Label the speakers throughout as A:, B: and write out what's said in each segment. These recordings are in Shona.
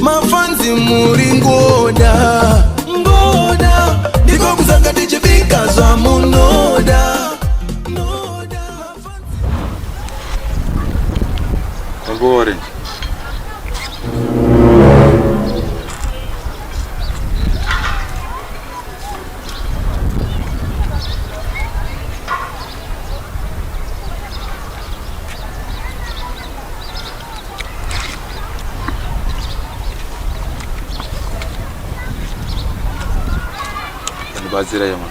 A: Mafanzi muri ngoda ngoda, ndiko kusanga tichibika zvamunoda noda.
B: Uncle Orange. Ndibatsira yema.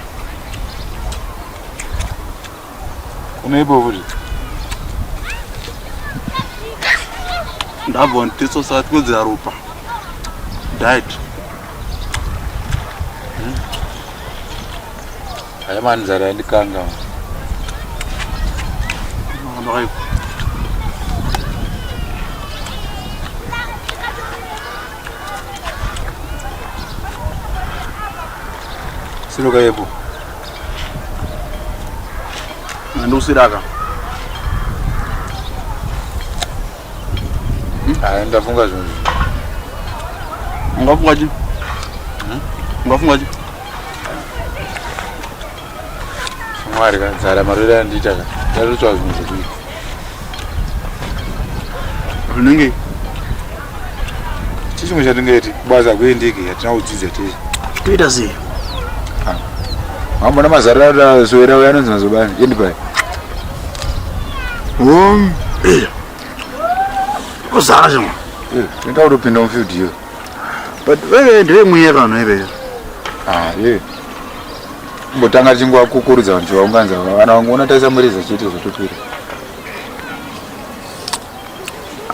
B: Uneipo futi?
C: Ndabva nditso saka tinodzira ropa. Diet.
B: Haya mani nzara yandikanga.
C: Ndakaipa.
B: Sinuka yepo.
C: Ndokusiraka.
B: Haya ndafunga zvinhu.
C: Ungafunga chi? Ungafunga chi?
B: Mwari ka nzara marwere andiita ka. Ndatotsva zvinhu zvekuita.
C: Zvinenge
B: Chii chimwe chatingaiti basa kuendeke hatina kudzidza tese.
C: toita sei?
B: Wambona mazarira aswera uya anonzi mazobani. Endi pai.
C: Kuzara chimwe.
B: Tinoita kutopinda mufield iyo.
C: But wewe ndiwe mwiye vanhu iveyo.
B: Ah, ye. Kumbotanga tichingovakukurudza vanhu tivaunganidza vana vangu taisa mureza chete zvotopera.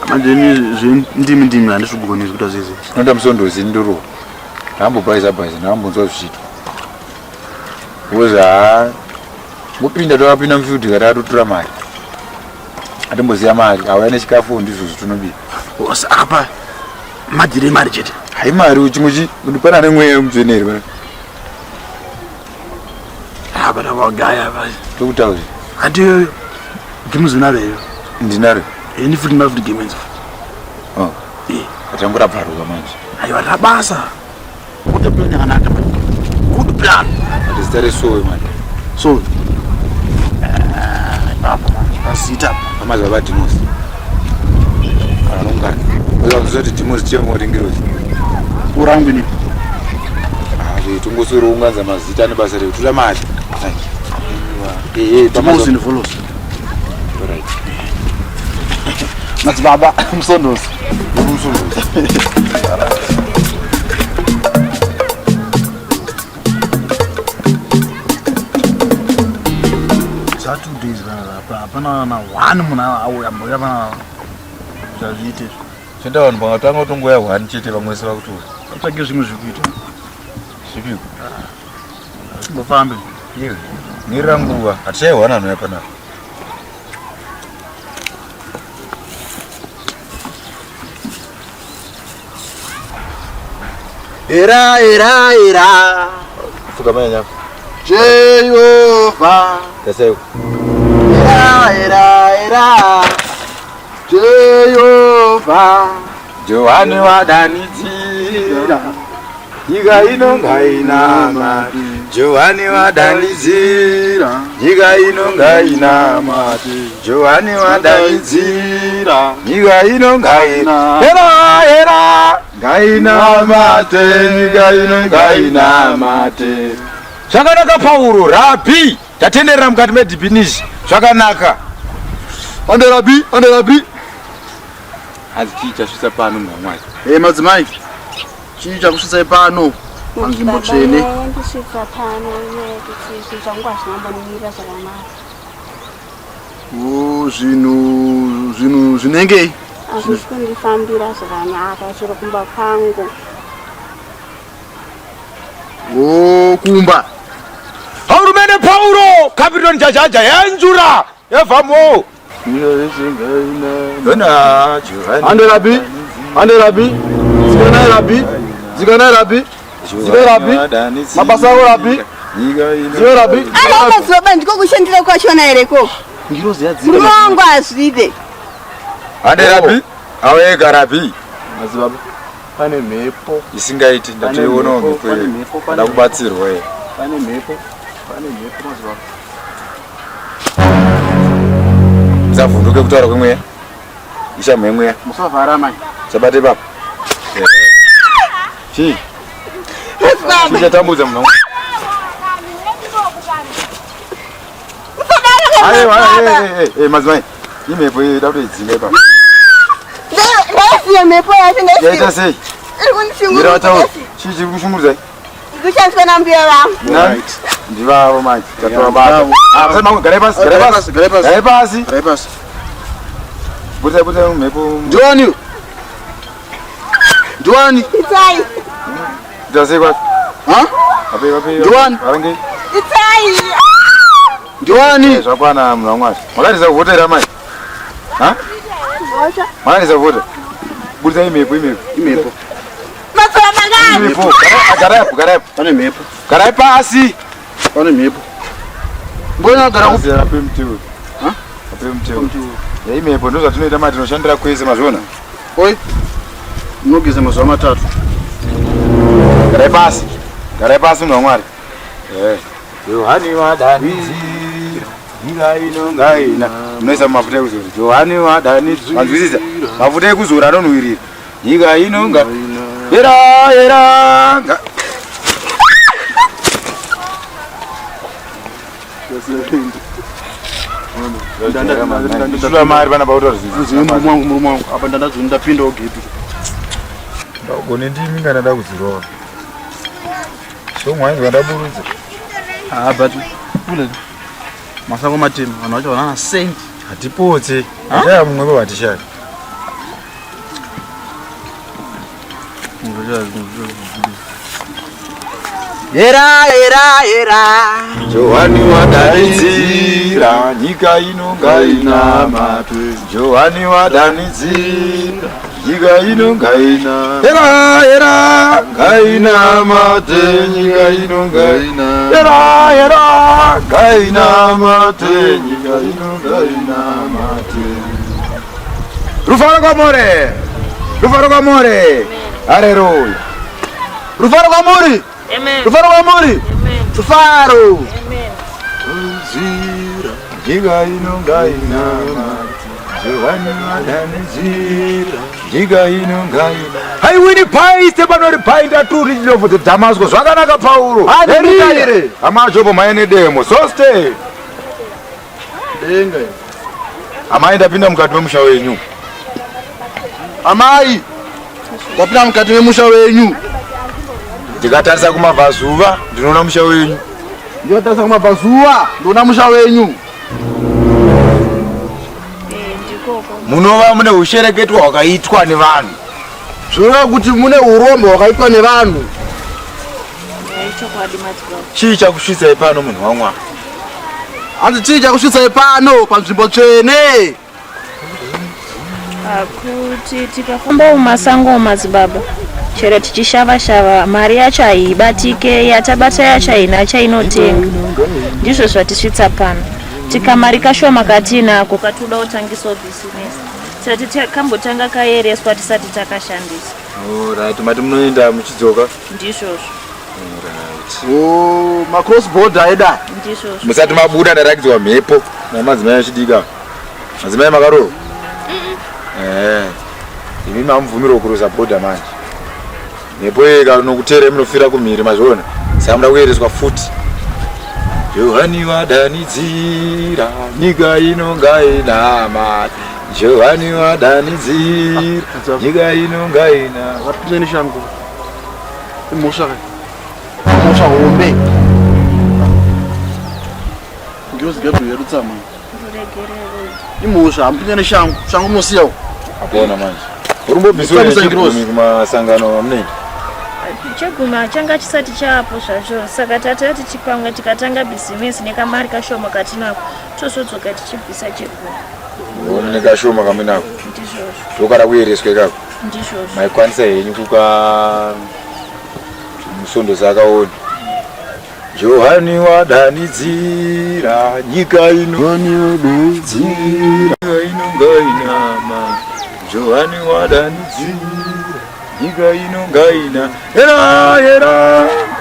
C: Manje ini zvendimi ndimi handisi kugoni zvekuita zvese.
B: Tinoita musondozi ndiro. Ndambobhaisa bhaisa ndambonzwa zvichiitwa. Because haa ngopinda tokapinda mufield kati atotora mari. Atomboziva mari auya nechikafu ndizvo zvatinobika.
C: Apa madhiri mari chete.
B: Hai mari chimwe chi pana nemweya mutsvene here pana.
C: Apa ndakagaya apa.
B: Tokutaura.
C: Hati games unaro here?
B: Ndinaro.
C: Ini futi ndinaro futi games.
B: Oh.
C: Eh.
B: Atangura bvaruka manje.
C: Aiwa rabasa. Good plan yakanaka. Good plan.
B: Ati zita resowe manje.
C: So. Ipapo manje pasita.
B: Pamazuva vadhimosi. Vanongana. Uza kuti dhimosi chemo ringirozi.
C: Urangu ini.
B: Ah, tongoswera unganza mazita nebasa rekutora mari. Eh,
C: Dhimosi and follows.
B: Right.
C: Madzibaba musondosi.
B: Musondosi.
C: Za 2 days vanhu hapana na one munhu auya mboya pana zvazviite izvi.
B: Chenda vanhu vangatanga kutongoya one chete vamwe vese vakutora.
C: Vatsvage zvimwe zvekuita.
B: Zvipiko?
C: Mbofambe.
B: Iwe. Mirira nguva. Hatichaiwana anouya panapa.
C: Era era era.
B: Fuka mai nyako.
C: Jehovha.
B: Tasai.
C: Era era era. Jehovha.
B: Johani wadanidzira nyika ino ngainamate. Johani wadanidzira nyika ino ngainamate. Johani wadanidzira nyika ino ngaina era era ngainamate nyika ino ngainamate. Zvakanaka Pauro rabi tatenderera mukati medhibhinishi zvakanaka.
C: Ande rabi, ande rabi.
B: Hanzi chii chasvitsa pano munhu waMwari?
C: Hey madzimai. Chii chakusvitsai pano? Panzvimbo tsvene.
D: Yandisvitsa pano inyaya yekuti zvinhu zvangu hazvina kumbondimirira zvakanaka.
C: Oh, zvinhu zvinhu zvinengei?
D: Hazvisi kundifambira zvakanaka chero kumba kwangu.
C: Oh, kumba.
B: Haurumene Pauro, Capiton Jajaja, yanjura, evamo.
C: Ande rabi, ande rabi, zikanai rabi, zikanai rabi, zikanai rabi, mabasa ako rabi, zikanai rabi.
D: Aiwa madzibaba ndiko kushandira kwachona here ikoko?
C: Ngirozi yadzika.
D: Murume wangu hazvide.
B: Ande rabi, awega rabi.
C: Madzibaba. Pane mhepo
B: isingaiti, ndatoionawo mhepo
C: iyoyo.
B: Ndoda kubatsirwa here?
C: Pane mhepo, pane mhepo mazuva.
B: Musavhunduke kutaura kwemweya. Ishamhu yemweya.
C: Musavhara mai.
B: Musabate ipapo. Chii? Chii chatambudza munhu? Aiwa, madzimai. Imhepo iyi ida kutoidzinga ipapo.
D: Ndaisiya mhepo yacho ndaisiya.
B: Yaita sei?
D: Iri kundishungurudza.
B: Chii chiri kushungurudzai?
D: Kushandiswa nambuya vangu.
B: Nani? Ndivavo manje. Tatovabata. Ah, musati mangu garai pasi, garai pasi.
C: Garai pasi.
B: Garai pasi.
C: Garai pasi.
B: Butai butai mhepo.
C: Ndiwani? Ndiwani?
D: Itai.
B: Ita sei kwacho?
C: Ha?
B: Vape vape.
C: Ndiwani?
B: Varange.
D: Itai.
C: Ndiwani?
B: Zvakwana munhu waMwari. Makatisa kuvhota here amai? Ha?
D: Vhota.
B: Makatisa kuvhota. Buritsa imhepo imhepo.
C: Imhepo.
D: Matsura mangani?
B: Imhepo. Garai apo, garai apo.
C: Pane mhepo.
B: Garai pasi.
C: Pane mhepo. Mbona gara
B: kupi? Ape mutiwe.
C: Ha?
B: Ape mutiwe. Ya imhepo ndozvatinoita mati tinoshandira kwese mazviona.
C: Oi. Munogeza mazuva matatu.
B: Garai pasi. Garai pasi munhu waMwari. Eh. Johani wadanidzira nyika ino ngaina. Munoisa mafuta ekuzora. Johani wadanidzira. Manzwisisa? Mafuta ekuzora anonhuwirira. Nyika ino nga. Era era nga. Ndandashula mari pana pakutora
C: zvinhu. Murume wangu, murume wangu. Apa ndandazvo ndapindawo gepi.
B: Ndagone ndimi kana ndakudzirova. Shomwa inzwa ndaburudza.
C: Ah, but kule masango matema vanhu vacho vanana saint.
B: Hatipotse. Hataya mumwe wevatishaya.
A: Era era era.
B: Johani wadanidzira nyika ino ngainamatwe. Johani wadanidzira nyika ino ngaina. Era era ngainamate nyika ino ngaina. Era era ngainamate nyika ino ngainamate. Rufaro kwamore. Rufaro kwamore. Haleluya.
C: Rufaro kwamuri.
E: Amen.
C: Rufaro kwamuri.
E: Amen.
C: Rufaro.
E: Amen.
B: Zira nyika ino ngainamate. Johani wadanidzira nyika ino ngaina. Haiwini pai Stefano ri pai ndaturi ndinovo the Damasco zvakanaka Pauro.
C: Hallelujah.
B: Hama Jobo mai nedemo. So stay.
C: Denga.
B: Amai ndapinda mukati memusha wenyu.
C: Amai. Ndapinda mukati memusha wenyu.
B: Ndikatarisa kumabvazuva ndinoona musha wenyu.
C: Ndikatarisa kumabvazuva ndinoona musha wenyu.
E: Ndikoko.
B: Munova mune ushereketwa hwakaitwa nevanhu.
C: Zvinoreva kuti mune urombo hwakaitwa nevanhu.
E: Chokwadi madzibaba.
B: Chii chakusvitsai pano munhu waMwari?
C: Hanzi chii chakusvitsai pano panzvimbo tsvene?
E: Kuti tikafamba mumasango madzibaba chero tichishava-shava mari yacho haibatike, yatabata yacho haina chainotenga. Ndizvo zvatisvitsa pano. Tikamari kashoma katiinako katoda kutangisawo bhizinesi. Tati takambotanga kaereswa tisati takashandisa.
B: Alright, mati munoenda muchidzoka?
E: Ndizvozvo.
B: Alright.
C: Oh, macross border eda.
E: Ndizvozvo.
B: Musati mabuda ndarakidzwa mhepo namadzimai echidiki. Madzimai makaroro? Eh. Imi mamubvumirwa kurosa border manje. Mhepo yega nokuteera munofira kumhiri mazviona. Saka muda kuereswa futi. Johani wadanidzira nyika ino ngainama. Johani wadanidzira nyika ino ngaina.
C: Vapinda neshango. Imhosva kai. Imhosva hombe. Ngirozi Gabriel yarutsama. Imhosva hamupinda neshango. Shango munosiya uko.
B: Apona manje. Urumbobviswa nechegumi kumasangano amunoita.
E: Chegumi changa chisati chaapo zvacho saka tatati chipamwe tikatanga bhizimisi nekamari kashoma katinako tozodzoka tichibvisa chegumi.
B: Uone nekashoma kamunako.
E: Ndizvozvo.
B: Tokara kuereswa ikako.
E: Ndizvozvo.
B: Maikwanisa henyu kuka musondo zakaona. Johani wadanidzira nyika ino. Johani wadanidzira nyika ino ngainama. Johani wadanidzira Nyika ino ngaina era era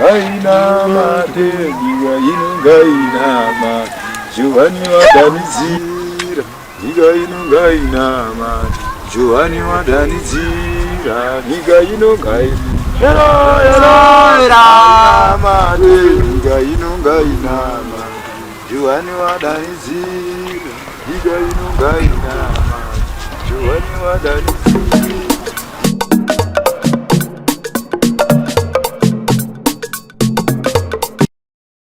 B: ngaina mate nyika ino ngaina mate Johani wadanidzira nyika ino ngaina mate Johani wadanidzira nyika ino ngaina era era era mate nyika ino ngaina mate Johani wadanidzira nyika ino ngaina mate Johani wadanidzira.